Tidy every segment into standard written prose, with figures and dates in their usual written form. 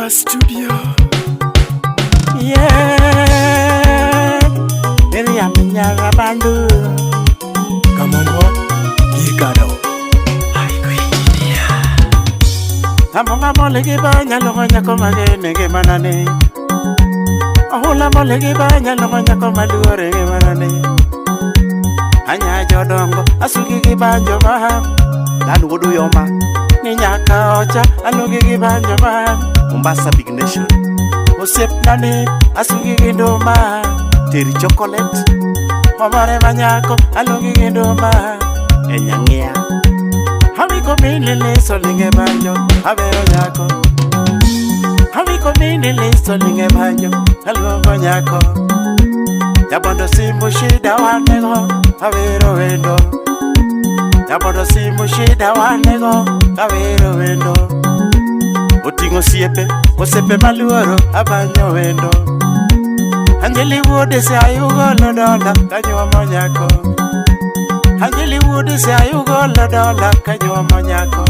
Baba Studio. Yeah, Miriam Nyarabandu. Kamongo Gikado. Aiko engineer. Amonga mole gi banya longo nyako magene gi manane. Ohula mole gi banya longo nyako maluore gi manane. Anya jodongo asugi gi banjo ma. Dan wuod Uyoma, Ni nyaka ocha alugi gi banjo ma. Mombasa Big Nation, Osiepna ni asugi gi nduma. Teri Chocolate, Omore manyako alugi gi nduma. e Nyang'ia, Hawiko mini liso linge banjo abero nyako. Hawiko mini liso linge banjo aluongo nyako. Jabondo simu shida wanego awero wendo. Jabondo simu shida wanego awero wendo. Oting'o osiepe osiepe maluoro abanyo wendo. Anjeli wuode se ayugolo dola kanyuomo nyako. Anjeli wuode se ayugolo dola kanyuomo nyako.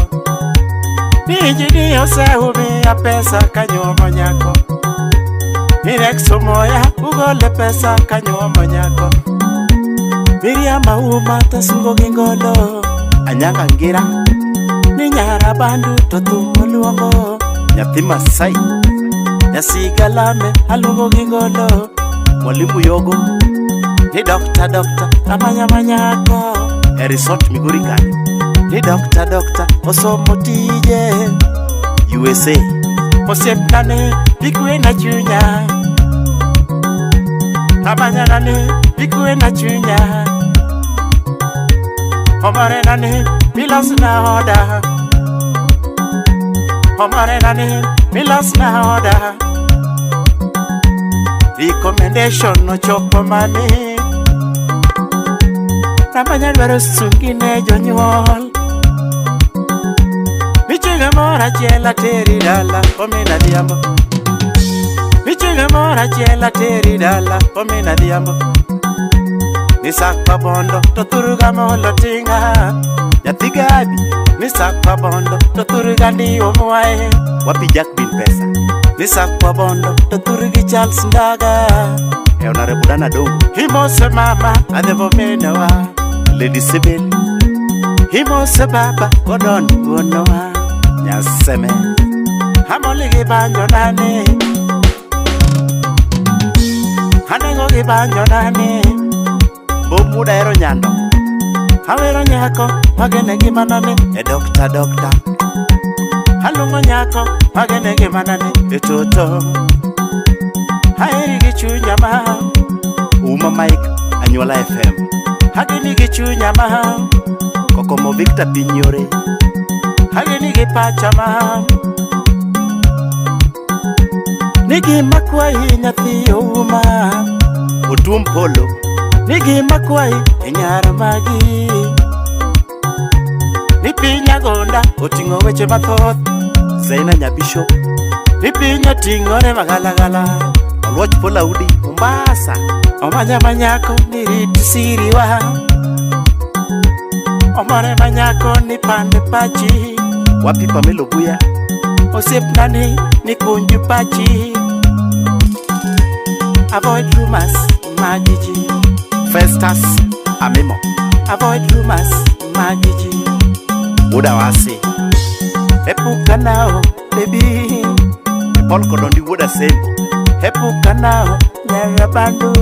Nijini oseumiya pesa kanyuomo nyako. Ni Rex Omoya ugole pesa kanyuomo nyako. Miriam Auma tasungo gi ngolo. Anyanga Ngira, Ni nyara bandu to thum oluongo. Nyathi Masai, Nyasiga lame aluongo gi ngolo. Mwalimu Yogo, Ni dokta dokta amanya manyako. e Resort Migori kanyo, Ni dokta dokta osomo tije. USA, Osiepna ni ikwena chunya. Amanyana ni ikwena chunya. Omorena ni milosna oda. Omorena ni milosna oda. Recommendation ochopo mami. Ramanya dwaro sungi ne jonyuol. Michunge moro achiel ateri dala omin adhiambo. Michunge moro achiel ateri dala omin adhiambo. Ni sakwa bondo to thuruga molo tinga. Nyathi Gabi, Ni sakwa bondo to thuruga ndiwo mwae. Wapi Jack Bin Pesa, Ni sakwa bondo to thurugi Charles Ndaga. e Honorable Dana Dongo, Himose mama adhiambo minwa. Lady Sibyl, Himose baba Gordon wuonwa. Nyaseme, Amoli gi banjo nane. Anego gi banjo nane. Bob Muda hero nyando, Awero nyako magene gi manane. e Dokta Dokta, Aluongo nyako magene gi manane. E toto. Aheri gi chunya ma. Uma Mike, Anyuola FM, Ageni gi chunya ma. Kokomo Victor Pinyore, Ageni gi pacha ma. Ni gima kwayi nyathi ouma. Otuom Polo, Ni gima kwayi e nyar magi. Ni piny agonda oting'o weche mathoth. Zaina Nyabishop, Ni piny oting'ore magalagala. Oluoch Paul Audi, Mombasa, Omanya manyako ni rit siriwa. Omore manyako ni pande pachi. Wapi Pamela Obuya, Osiepna ni kunju pachi. Avoid rumors magi ji. Festus Amimo, Avoid rumors magi ji. Wuod Awasi, Epuka nao baby. Paul Kodondi wuod Asembo, Epuka nao nyara bandu.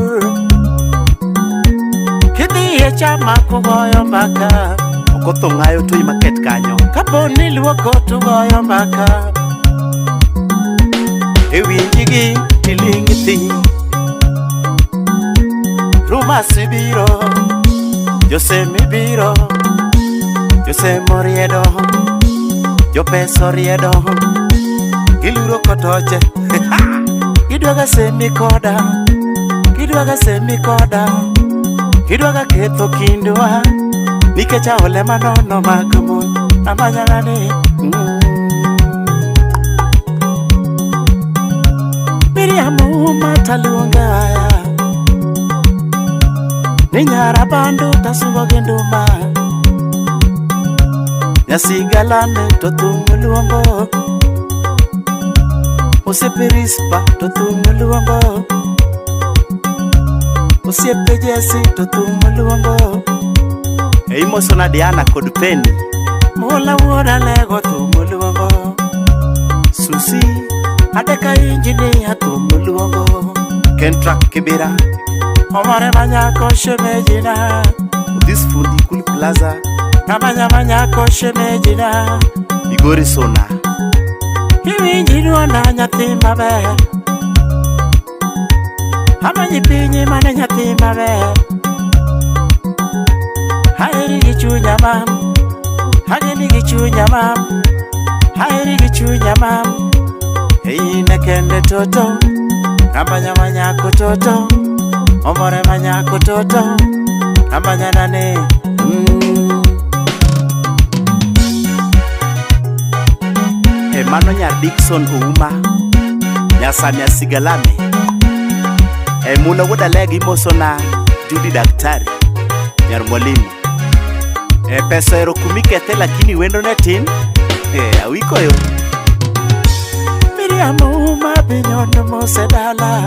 Kidhi e chama kugoyo mbaka. Okoth Ong'ayo Toi Market kanyo, Kapo ni luoko tugoyo mbaka. E winjigi tiling' thi. Rumors biro, josemi biro, josemo riedo, jopesa oriedo, giluro kotoche. Gidwaga semi koda, gidwaga semi koda, gidwaga ketho kindwa, nikech aole manono mag mon, amanyana ni. Miriam Uma taluonga aya. Ni nyara bandu tasungo gi nduma. Nyasiga lame to thum oluongo. Osiepe Rispa to thum luongo. Osiepe Jesse to thum luongo. E imosona Diana kod Penny. Mola wuoda lego thum luongo. Susi. Adeka injinia thum luongo. Kentrak Kibira. Omore manyako shemejina. Odhis Fundi Cool Plaza. Namanya manyako shemejina. Migori Sona. Iwinji duonda nyathi maber. Amanyi pinyi mane nyathi maber. Aheri gi chunya mam. Ageni gi chunya mam. Aheri gi chunya mam. Ine kende toto. Namanya manyako toto. Omore manyako toto. Namanya nane. Mano nyar Dickson Ouma. Nyasamia Sigalame. E mula wuod Alegi imosona Judy Daktari. Nyar mwalimu. E pesa ero kumikethe lakini wendo ne tin. E awiko yo. Miriam Ouma binyono mosedala.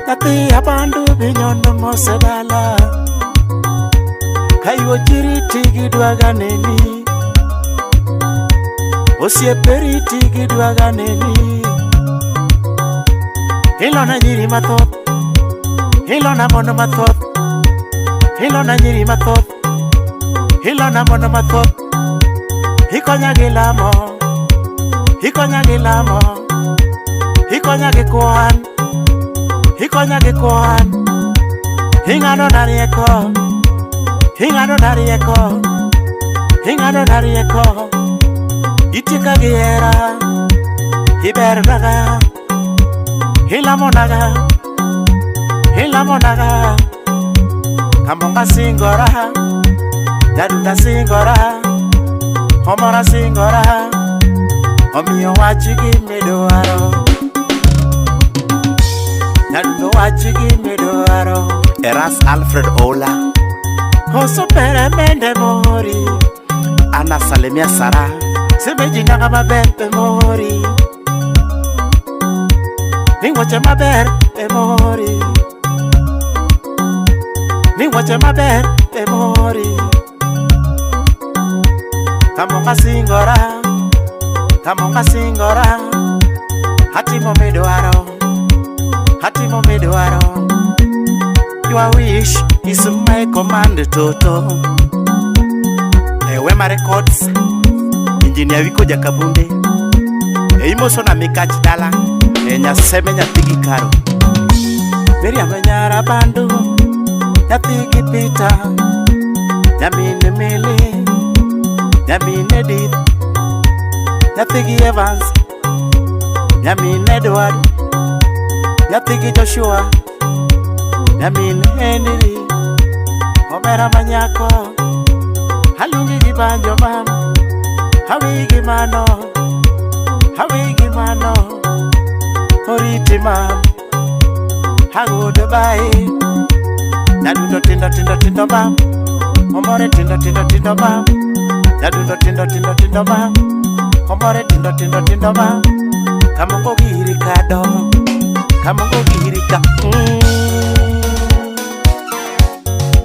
Nyathi abandu binyono mosedala. Kaiwo chiriti gidwaga neni. Osiepe riti gidwaga neni. Ilona nyiri mathoth. Ilona mon mathoth. Ilona nyiri mathoth. Ilona mon mathoth. Ikonya gi lamo. Ikonya gi lamo. Ikonya gi kwan. Ikonya gi kwan. Ing'ado na rieko. Ing'ado na rieko. Ing'ado na rieko. Itika gi hera. Iber naga. Ilamo naga. Ilamo naga. Kamonga singora. Jadunda singora. Omora singora. Omiyo wach gimidwaro. Nyadundo wach gimidwaro. Eras Alfred Ola. Koso pere mende mori. Ana Salemia Sara. Semeji nanga maber pe mori. Ni wache maber pe mori. Ni wache maber pe mori. Kamonga singora. Kamonga singora. Hatimo midwaro. Hatimo midwaro. Your wish is my command toto. E Wema Records. Engineer Wiko Jakabunde. E imosona Mikach Dala. E Nyaseme nyathi gi Karo. Miriam nyara bandu. Nyathi gi Peter. Nyamine Mili. Nyamine Edith. Nyathi gi Evans. Nyamine Edward. Nyathi gi Joshua. Nyamin Henry. Omera manyako. Haluongi gi banjo mam. Hawi gi mano. Hawi gi mano. Oriti mam. Hago Dubai. Nyadundo tindo tindo tindo mam. Omore tindo tindo tindo mam. Nyadundo tindo tindo tindo mam. Omore tindo tindo tindo mam. Kamongo giri kado. Kamongo giri ka.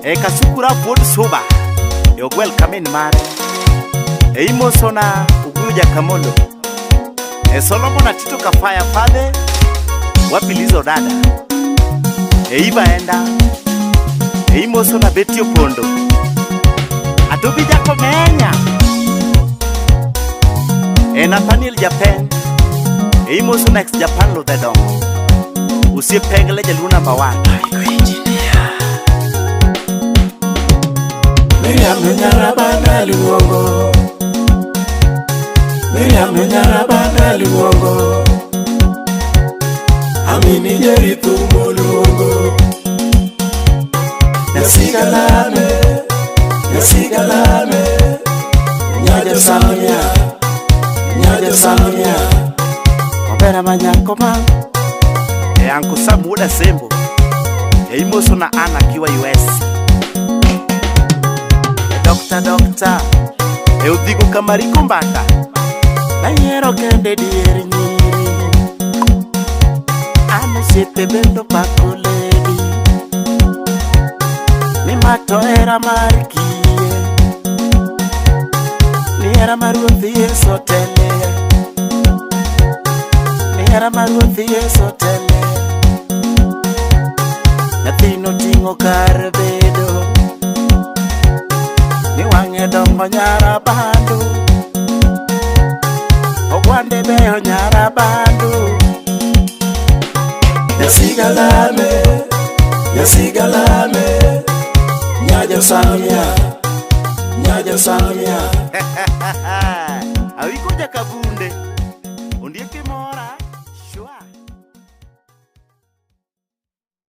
E Kasukura wuod Suba. E ogwel kamin mare. E imosona Uguyu Jakamolo. E Solomon Atito Kafaya Fadhe. Wapilizo dada. E Iba Enda. E imosona Betty Opondo. Atobi Jakomenya. E Nathaniel Japan. E imosona ex Japan Lodhedongo. Usiep Pengle jaluo namba 1. Miriam nyara bana luongo. Miriam nyara bana luongo. Amini jeri thum luongo. Nyasigalame, nyasigalame. Nyajo Samia, nyajo Samia. Obera manyako ma. E Anko Sam wuod Asembo. E imosona Anna kiwa US. Doctor, doctor. E odhigo Kamariko Mbata. Nayiero kende dier nyiri. An osiepe bende pako lady ni ma to hera mar kiye, ni hera mar Ruoth Yesu otele, ni hera mar Ruoth Yesu otele. Nyathino ting'o kar bedo, ni wang'e dongo nyara bandu, ogwande beyo nyara bandu. Nyasigalame, Nyasigalame, Nyajo Samia, Nyajo Samia. Awiko jakaburu.